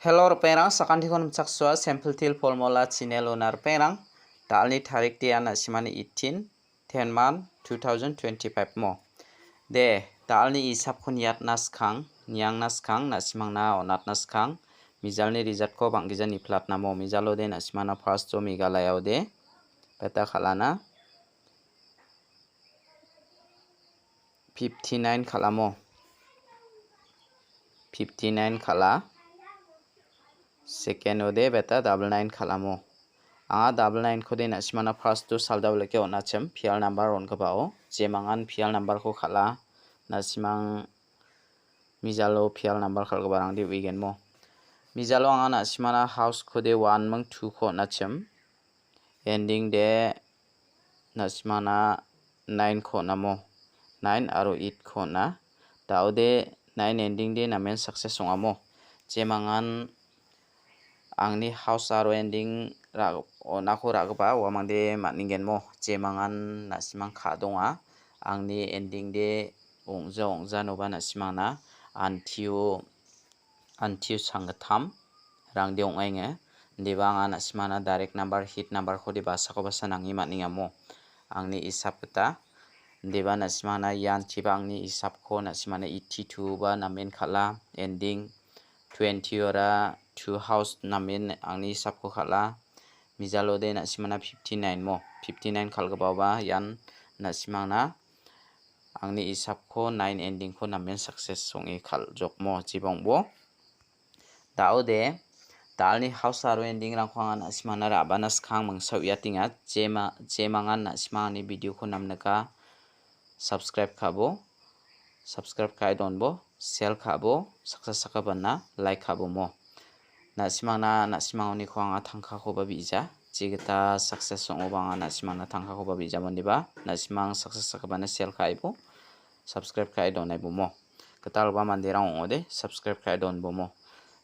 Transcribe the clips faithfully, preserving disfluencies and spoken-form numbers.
Hello, ripengrang, sakantiko nimchaksoa, Sample Teer Formula channel-ona ripengrang. Dal·ni tarik dia na·simani eighteen, ten month, two thousand twenty-five mo. De, dal·ni isapko niatna skang, niangna skang, na·simangna on·atna skang, mijalni result-ko bang·gija niplatna mo. Mijalo de na·simana first-o Meghalaya-o de, beta kal·ana. Fifty-nine kal·amo. Fifty-nine kal·a. Second-ode beta double nine kal·amo. Anga double nine-kode na·simana first-o salda bleke on·achim, P L number on·gipao. Jemangan P L number-ko kal·a, na·simang mijalo P L number kal·giparangde uigenmo. Mijalo anga na·simana house-kode one ming two-ko on·achim. Ending de na·simana nine-ko on·amo. Nine aro eight-ko on·a. Da·ode nine ending de namen success ong·amo. Jemangan angni house aro ending ra-, on·ako ra·gipa uamangde man·engenmo. Jemangan na·simang ka·donga. Angni ending de ong·ja ong·janoba na·simangna antio antio sanggittam rangde ong·aenge. Indiba anga na·simana direct number, hit number-kode basako basa nange man·engamo. Angni isap gita. Indiba na·simana ian chiba angni isapko na·simana eighty-two-ba namen kal·a. Ending twenty-ora two house namen angni isapko kal·a. Mijalode na·simana fifty-nine mo. Fifty-nine kal·gipaoba ian na·simangna angni isapko nine ending-ko namen success ong·e kal·jokmo jibongbo. Da·ode, da·alni house aro ending-rangko anga na·simana ra·bana skang mingsa uiatenga. Jema-, jemangan na·simangni video-ko namnika, subscribe ka·bo, subscribe ka·e donbo, share ka·bo, saksa sakabana like ka·bo mo. Na·simangna, na·simangoniko anga tangkakoba bi·ja. Jigita success ong·oba anga na·simangna tangkakoba bi·ja mandiba. Na·simang success sakabana share ka·aibo, subscribe ka·e donaibo mo. Gitalgipa manderang ong·ode, subscribe ka·e donbo mo.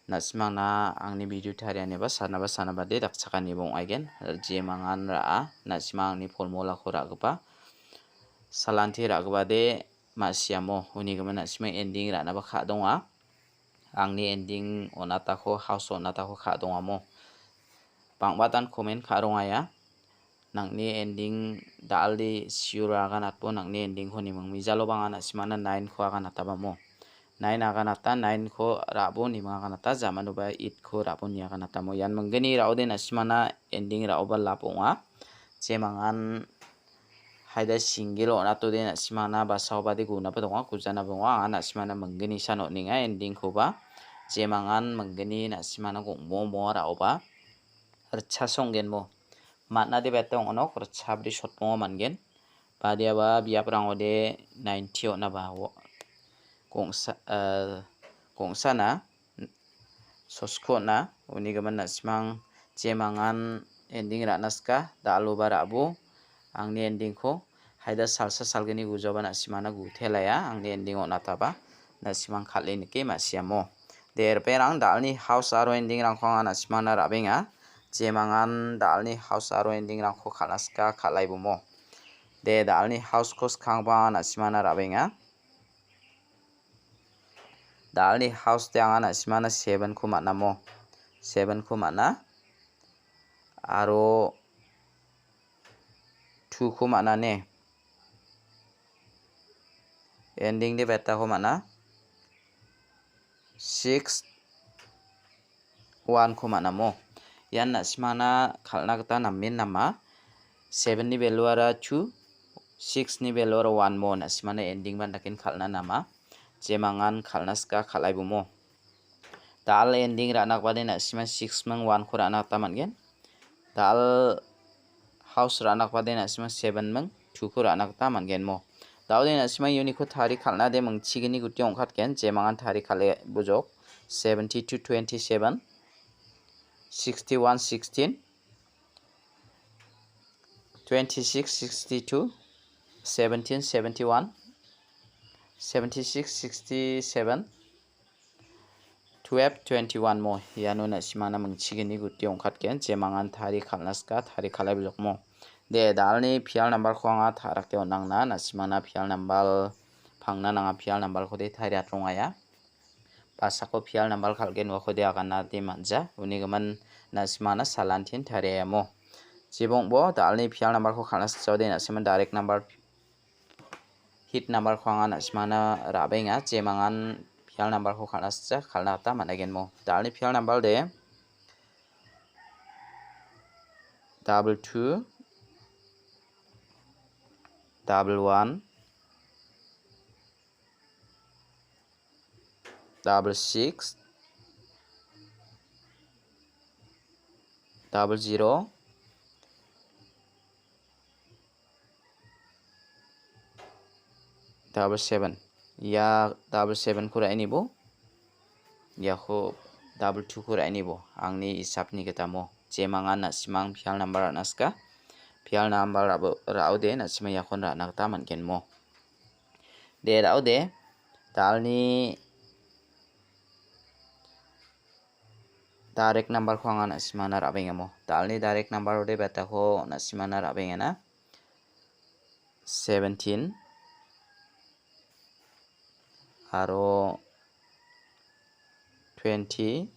Na·simangna angni video tarianiba sanaba sanabade dakchakaniba ong·aigen. Jemangan ra·a, na·simang angni formulako ra·gipa. Salanti ra·gipade ma·siamo. Unigimin na·simang ending ra·naba ka·donga. Angni ending on·atako, house on·atako ka·dongamo. Bang·batan comment ka·rongaia. Nangni ending da·alde sure aganatbo nangni ending-ko niming. Mijalo bang·a na·simana nine-ko aganatabamo. Nine aganata, nine-ko ra·bo niming aganata, jamanoba eight-ko ra·bo ni aganatamo. Ian minggni ra·ode na·simana ending ra·oba lap ong·a. Jemangan haida single on·atode na·simana basaobade gunaba donga, gujanaba donga. Anga na·simana minggni san on·enga ending-koba. Jemangan minggni na·simana gongmo mo ra·oba. Ritchasa ong·genmo. Man·ade bete ong·onok ritchabri sotmongo man·gen. Badiaba biaprangode ninety on·aba wo-, gongsa, eh, gongsana sosko on·a. Unigimin na·simang jemangan ending ra·na sika, da·aloba ra·bo. Angni ending-ko haida salsa salgni gujoba na·simana gutelaia. Angni ending on·ataba na·simang kal·e nike ma·siamo. De, ripengrang da·alni house aro ending-rangko anga na·simana ra·benga. Jemangan da·alni house aro ending-rangko kal·na sika, kal·aibomo. De, da·alni house-ko skangba anga na·simana ra·benga. Da·alni house-de anga na·simana seven-ko man·amo. Seven-ko man·a. Aro two-ko man·a ne. Ending-de beta-ko man·a. Six, one-ko man·amo. Ian na·simana kal·na gita namen nama. Seven-ni value-ara two, six-ni value-ara one mo. Na·simana ending-ban daken kal·na nama. Jemangan kal·na sika kal·aibomo. Da·al ending ra·na gipade na·sima six ming one-ko ra·na gita man·gen. Da·al house ra·na gipade na·sima seven ming two-ko ra·na gita man·gen mo. Da·ode na·sima uniko tari kal·na de mingchigni guti ong·katgen, jemangan tari kal·e bujok. Seventy-two twenty-seven, sixty-one sixteen, twenty-six sixty-two, seventeen seventy-one, seventy-six sixty-seven, twelve twenty-one mo. Iano na·simana mingchigni guti ong·katgen, jemangan tari kal·na sika, tari kal·ai bujokmo. De, da·alni pial nambarko anga ta·rake on·angna, na·simana pial nambal pangna nanga, pial nambalkode tari atrongaya. basako pial number kal·gen uako de aganade man·ja. Uni gimin na·simana salantin tariamo. Jibongbo dalni pial numberko kal·na sikjaode na·siman direct number hit numberko anga na·simana ra·benga, jemangan pial numberko kal·na sija, kal·na gita man·agenmo. Dalni pial number de double two, double one, double six, double zero, double seven. Ia double seven-ko ra·enibo. Iako double two-ko ra·enibo. Angni isapni gitamo. Jemangan na·simang pial number ra·na sika. Pial number ra·bo-, ra·ode na·simang iakon ra·na gita man·genmo. De ra·ode. Dalni direct number-ko anga na·simana ra·bengamo. Dalni direct number ode betako na·simana ra·bengena. Seventeen aro twenty,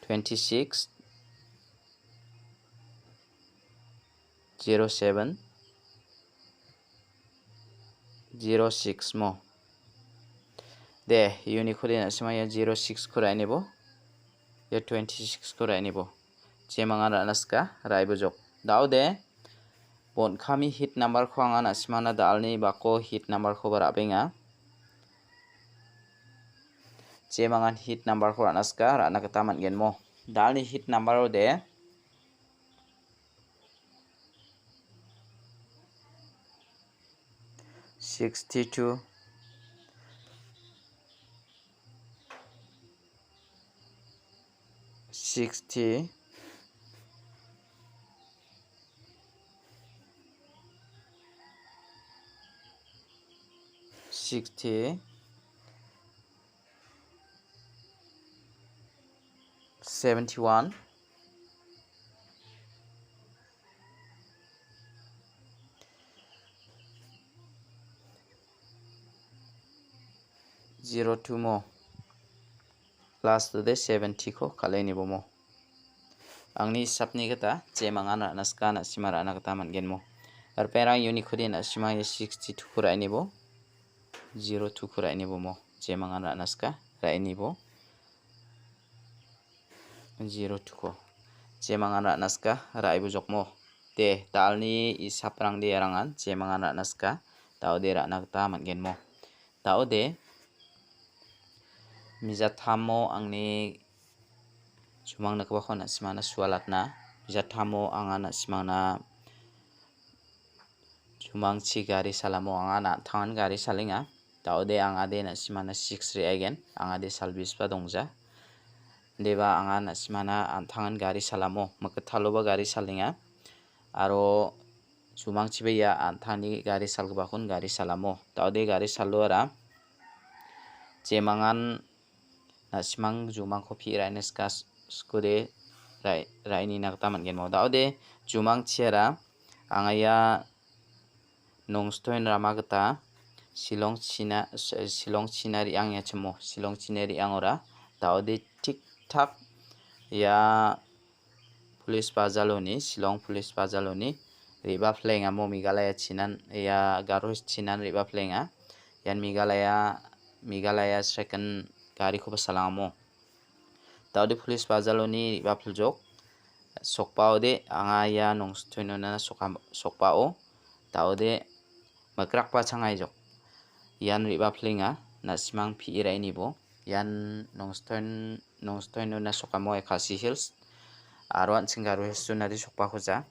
twenty-six, zero seven, zero six mo. De, uniko de na·sima ia zero six-ko ra·enibo. Ia twenty-six-ko ra·enibo. Jemangan ra·na sika, ra·ebojok. Daode, bon·kami hit number-ko anga na·simana dalni bako hit number-koba ra·benga. Jemangan hit number-ko ra·na sika, ra·na gita man·genmo. Dalni hit number-o de, sixty-two, sixty, sixty, seventy-one, zero two mo. Last-ode seventy-ko kal·e nibomo. Angni hisapni gita jemangan ra·na sika, na·sima ra·na gita man·genmo. Ripengrang unikode na·sima ia sixty-two-ko ra·e nibo. Zero two-ko ra·e nibomo. Jemangan ra·na sika, ra·e nibo. Zero two-ko. Jemangan ra·na sika, ra·ebojokmo. De, dalni isaprangde arangan jemangan ra·na sika. Daode ra·na gita man·genmo. Daode, mijatamo angni jumang nikgipako na·simana sualatna. Mijatamo anga na·simana jumangchi gari salamo anga na·tangan gari salenga. Daode angade na·simana six re·aigen. Angade salbisba dongja. Deba anga na·simana an·tangan gari salamo. Mikkitaloba gari salenga. Aro jumangchiba ia an·tangni gari salgipakon gari salamo. Daode gari saloara jemangan na·simang jumangko pi·e ra·ine sika s-, skude ra·e, ra·e nina gita man·genmo. Daode jumangchiara anga ia Nongstoin rama gita Shillong china, s-, Shillong china re·angengachimo. Shillong china re·angora daode tik tak ia Police Bazaroni, Shillong Police Bazaroni re·baplengamo Meghalaya chinan, ia Garo Hills chinan re·baplenga. Ian Meghalaya, Meghalaya second garikoba salangamo. Daode Police Bazaroni re·bapiljok. Sokbaode anga ia Nongstoinona sokam-, sokbao. Daode mikrakba changaijok. Ian re·baplenga, na·simang pi·e ra·inibo. Ian Nongstoin, Nongstoinona sokamo Khasi Hills. Aro an·ching Garo Hills-onade sokbakoja.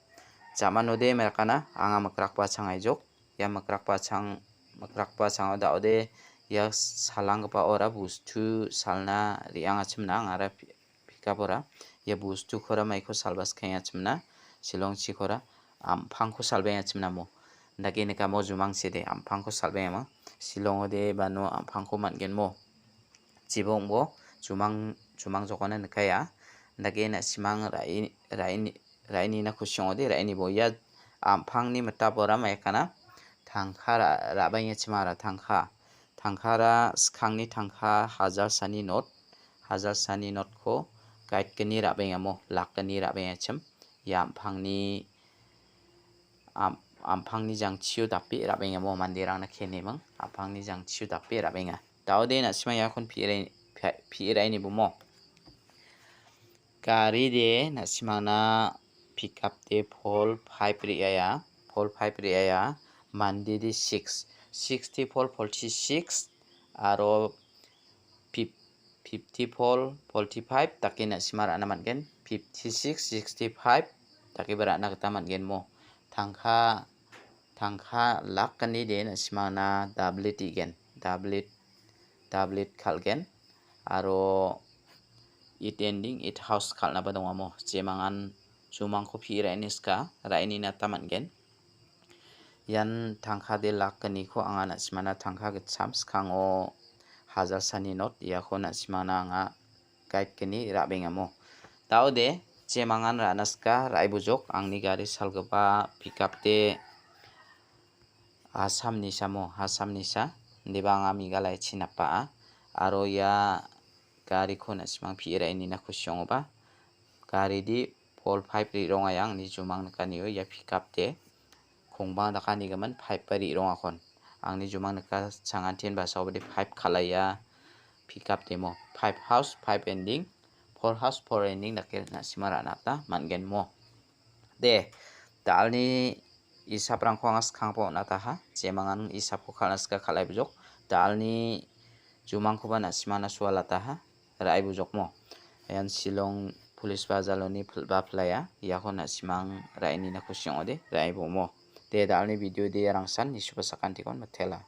Jamanode merakana anga mikrakba changaijok. Ia mikrakba chang-, mikrakba chango daode ia salanggipaora bostu salna re·angachimna angara pi-, pikapora ia bostukora maiko salbaskengachimna Shillongchikora am·pangko salbengachimnamo. Dake nikamo jumangchide am·pangko salbengama. Shillongode bano am·pangko man·genmo. Jibongbo jumang, jumang jokona nikaya. Dake na·simang ra·e, ra·e ni-, ra·e nina kusi ong·ode ra·e nibo ia am·pangni mitapora maikana Tangka ra-, ra·baengachim ara tangka. Tangkara skangni tangka hajalsani not, hajalsani notko guide-gni ra·baengamo, lakgni ra·baengachim. Ia am·pangni, am-, am·pangni jangchio dape ra·baengamo manderangna keniming, am·pangni jangchio dape ra·baenga. Daode na·sima iakon pi·e ra-, pi-, pi·e ra·inibomo. Gari de na·simangna pickup de pol pipe re·aia, pol pipe re·aia, mande de six, sixty pol forty six aro fif-, fifty pol forty five dake na·sima ra·na man·gen. Fifty six, sixty five dakeba ra·na gita man·gen mo. Tangka, tangka lakgni de na·simangna doublet i·gen, doublet, doublet kal·gen. Aro eight ending, eight house kal·naba dongamo. Jemangan jumangko pi·e ra·ine sika, ra·e nina gita man·gen. Ian tangka de lakgniko anga na·simana tangka gitcham skango hajalsani not iako na·simana anga guide-gni ra·bengamo. Daode, jemangan ra·na sika, ra·e bujok, angni gari salgipa pickup de Assamnisa mo, Assamnisa. Indiba anga Meghalaya-chi napaha. Aro ia gariko na·simang pi·e ra·e nina kusi ong·oba. Gari de pol pipe re·ronga ia angni jumang nikanio ia pickup de. Kongbang dakanigimin pipe ba re·rongakon. Angni jumang nika changantin basaobade pipe kal·aia pickup de mo. Five house, five ending, four house, four ending dake na·sima ra·na gita man·gen mo. De, dalni isaprangko anga skanggipa on·ataha. Jemangan isapko kal·na sika kal·ai bujok. Dalni jumangkoba na·simana sualataha. Ra·e bujokmo. Ian Shillong Police Bazaroni pil-, ba pilaya. Iako na·simang ra·e nina kusi ong·ode. Ra·e bomo. De, dalni video de rangsan nisuba sakantikon mitela.